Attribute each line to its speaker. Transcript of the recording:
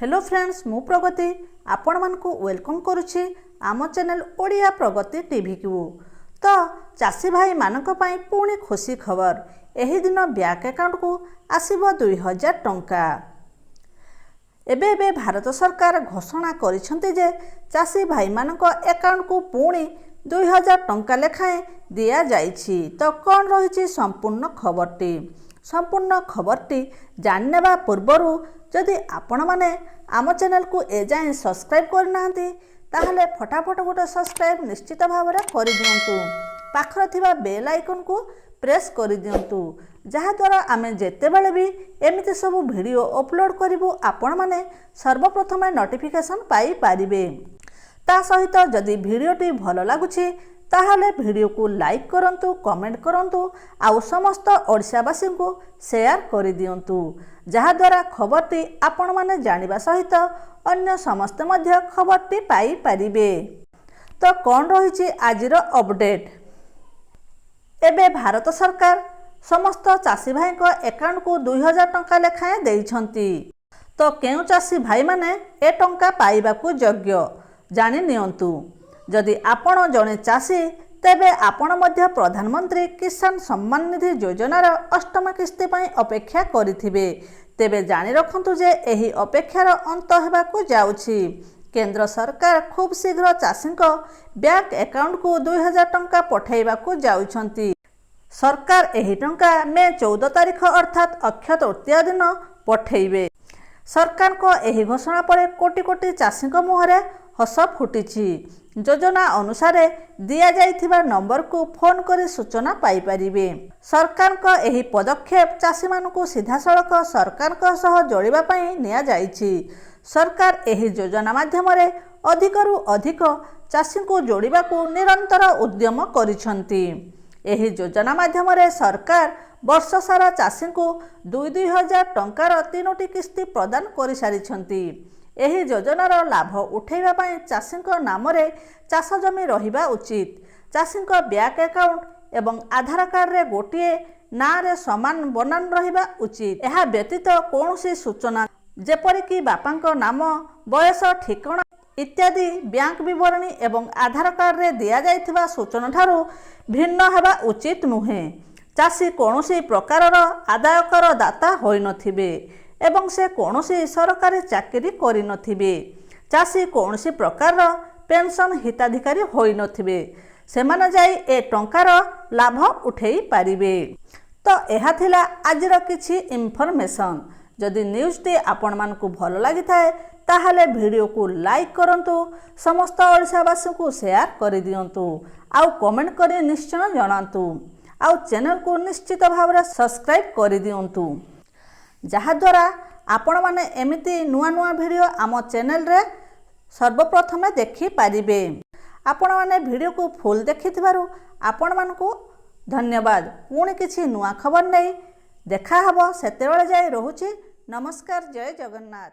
Speaker 1: Hello friends, ମୁଁ ପ୍ରଗତି ଆପଣମାନଙ୍କୁ welcome କରୁଛି ଆମ ଚ୍ୟାନେଲ୍ ଓଡ଼ିଆ ପ୍ରଗତି ଟିଭିକୁ। ତ ଚାଷୀ ଭାଇମାନଙ୍କ ପାଇଁ ପୁଣି ଖୁସି ଖବର। ଏହି ଦିନ ବ୍ୟାଙ୍କ ଆକାଉଣ୍ଟକୁ ଆସିବ 2000 ଟଙ୍କା। ଏବେ ଏବେ ଭାରତ ସରକାର ଘୋଷଣା କରିଛନ୍ତି ଯେ ଚାଷୀ ଭାଇମାନଙ୍କ ଆକାଉଣ୍ଟକୁ ପୁଣି 2000 ଟଙ୍କା ଲେଖାଏଁ ଦିଆଯାଇଛି। ତ କ'ଣ ରହିଛି ସମ୍ପୂର୍ଣ୍ଣ ଖବରଟି? ସମ୍ପୂର୍ଣ୍ଣ ଖବରଟି ଜାଣିନେବା ପୂର୍ବରୁ ଯଦି ଆପଣମାନେ ଆମ ଚ୍ୟାନେଲକୁ ଏଯାଏଁ ସବସ୍କ୍ରାଇବ୍ କରିନାହାନ୍ତି, ତାହେଲେ ଫଟାଫଟ ଗୋଟେ ସବସ୍କ୍ରାଇବ୍ ନିଶ୍ଚିତ ଭାବରେ କରିଦିଅନ୍ତୁ। ପାଖରେ ଥିବା ବେଲ୍ ଆଇକନ୍କୁ ପ୍ରେସ୍ କରିଦିଅନ୍ତୁ, ଯାହାଦ୍ୱାରା ଆମେ ଯେତେବେଳେ ବି ଏମିତି ସବୁ ଭିଡ଼ିଓ ଅପଲୋଡ଼ କରିବୁ, ଆପଣମାନେ ସର୍ବପ୍ରଥମେ ନୋଟିଫିକେସନ୍ ପାଇପାରିବେ। ତା ସହିତ ଯଦି ଭିଡ଼ିଓଟି ଭଲ ଲାଗୁଛି, ତାହେଲେ ଭିଡ଼ିଓକୁ ଲାଇକ୍ କରନ୍ତୁ, କମେଣ୍ଟ କରନ୍ତୁ ଆଉ ସମସ୍ତ ଓଡ଼ିଶାବାସୀଙ୍କୁ ସେୟାର କରିଦିଅନ୍ତୁ, ଯାହାଦ୍ୱାରା ଖବରଟି ଆପଣମାନେ ଜାଣିବା ସହିତ ଅନ୍ୟ ସମସ୍ତେ ମଧ୍ୟ ଖବରଟି ପାଇପାରିବେ। ତ କ'ଣ ରହିଛି ଆଜିର ଅପଡ଼େଟ୍? ଏବେ ଭାରତ ସରକାର ସମସ୍ତ ଚାଷୀ ଭାଇଙ୍କ ଆକାଉଣ୍ଟକୁ 2000 ଟଙ୍କା ଲେଖାଏଁ ଦେଇଛନ୍ତି। ତ କେଉଁ ଚାଷୀ ଭାଇମାନେ ଏ ଟଙ୍କା ପାଇବାକୁ ଯୋଗ୍ୟ, ଜାଣି ନିଅନ୍ତୁ। ଯଦି ଆପଣ ଜଣେ ଚାଷୀ, ତେବେ ଆପଣ ମଧ୍ୟ ପ୍ରଧାନମନ୍ତ୍ରୀ କିଷାନ ସମ୍ମାନ ନିଧି ଯୋଜନାର ଅଷ୍ଟମ କିସ୍ତି ପାଇଁ ଅପେକ୍ଷା କରିଥିବେ। ତେବେ ଜାଣି ରଖନ୍ତୁ ଯେ ଏହି ଅପେକ୍ଷାର ଅନ୍ତ ହେବାକୁ ଯାଉଛି। କେନ୍ଦ୍ର ସରକାର ଖୁବ୍ ଶୀଘ୍ର ଚାଷୀଙ୍କ ବ୍ୟାଙ୍କ ଆକାଉଣ୍ଟକୁ 2000 ଟଙ୍କା ପଠାଇବାକୁ ଯାଉଛନ୍ତି। ସରକାର ଏହି ଟଙ୍କା ମେ 14 ତାରିଖ, ଅର୍ଥାତ୍ ଅକ୍ଷୟ ତୃତୀୟା ଦିନ ପଠାଇବେ। ସରକାରଙ୍କ ଏହି ଘୋଷଣା ପରେ କୋଟି କୋଟି ଚାଷୀଙ୍କ ମୁହଁରେ ହସ ଫୁଟିଛି। ଯୋଜନା ଅନୁସାରେ ଦିଆଯାଇଥିବା ନମ୍ବରକୁ ଫୋନ୍ କରି ସୂଚନା ପାଇପାରିବେ। ସରକାରଙ୍କ ଏହି ପଦକ୍ଷେପ ଚାଷୀମାନଙ୍କୁ ସିଧାସଳଖ ସରକାରଙ୍କ ସହ ଯୋଡ଼ିବା ପାଇଁ ନିଆଯାଇଛି। ସରକାର ଏହି ଯୋଜନା ମାଧ୍ୟମରେ ଅଧିକରୁ ଅଧିକ ଚାଷୀଙ୍କୁ ଯୋଡ଼ିବାକୁ ନିରନ୍ତର ଉଦ୍ୟମ କରିଛନ୍ତି। ଏହି ଯୋଜନା ମାଧ୍ୟମରେ ସରକାର ବର୍ଷ ସାରା ଚାଷୀଙ୍କୁ 2 2 ହଜାର ଟଙ୍କାର ତିନୋଟି କିସ୍ତି ପ୍ରଦାନ କରିସାରିଛନ୍ତି। ଏହି ଯୋଜନାର ଲାଭ ଉଠାଇବା ପାଇଁ ଚାଷୀଙ୍କ ନାମରେ ଚାଷ ଜମି ରହିବା ଉଚିତ। ଚାଷୀଙ୍କ ବ୍ୟାଙ୍କ ଆକାଉଣ୍ଟ ଏବଂ ଆଧାର କାର୍ଡରେ ଗୋଟିଏ ନାଁରେ ସମାନ ବନାନ ରହିବା ଉଚିତ। ଏହା ବ୍ୟତୀତ କୌଣସି ସୂଚନା, ଯେପରିକି ବାପାଙ୍କ ନାମ, ବୟସ, ଠିକଣା ଇତ୍ୟାଦି, ବ୍ୟାଙ୍କ ବିବରଣୀ ଏବଂ ଆଧାର କାର୍ଡରେ ଦିଆଯାଇଥିବା ସୂଚନାଠାରୁ ଭିନ୍ନ ହେବା ଉଚିତ ନୁହେଁ। ଚାଷୀ କୌଣସି ପ୍ରକାରର ଆୟକର ଦାତା ହୋଇନଥିବେ ଏବଂ ସେ କୌଣସି ସରକାରୀ ଚାକିରି କରିନଥିବେ। ଚାଷୀ କୌଣସି ପ୍ରକାରର ପେନ୍ସନ୍ ହିତାଧିକାରୀ ହୋଇନଥିବେ, ସେମାନେ ଯାଇ ଏ ଟଙ୍କାର ଲାଭ ଉଠାଇ ପାରିବେ। ତ ଏହା ଥିଲା ଆଜିର କିଛି ଇନଫର୍ମେସନ୍। ଯଦି ନ୍ୟୁଜ୍ଟି ଆପଣମାନଙ୍କୁ ଭଲ ଲାଗିଥାଏ, ତାହେଲେ ଭିଡ଼ିଓକୁ ଲାଇକ୍ କରନ୍ତୁ, ସମସ୍ତ ଓଡ଼ିଶାବାସୀଙ୍କୁ ସେୟାର କରିଦିଅନ୍ତୁ ଆଉ କମେଣ୍ଟ କରି ନିଶ୍ଚୟ ଜଣାନ୍ତୁ। ଆଉ ଚ୍ୟାନେଲକୁ ନିଶ୍ଚିତ ଭାବରେ ସବସ୍କ୍ରାଇବ୍ କରିଦିଅନ୍ତୁ, ଯାହାଦ୍ୱାରା ଆପଣମାନେ ଏମିତି ନୂଆ ନୂଆ ଭିଡ଼ିଓ ଆମ ଚ୍ୟାନେଲରେ ସର୍ବପ୍ରଥମେ ଦେଖିପାରିବେ। ଆପଣମାନେ ଭିଡ଼ିଓକୁ ଫୁଲ୍ ଦେଖିଥିବାରୁ ଆପଣମାନଙ୍କୁ ଧନ୍ୟବାଦ। ପୁଣି କିଛି ନୂଆ ଖବର ନେଇ ଦେଖାହେବ, ସେତେବେଳେ ଯାଇ ରହୁଛି। ନମସ୍କାର, ଜୟ ଜଗନ୍ନାଥ।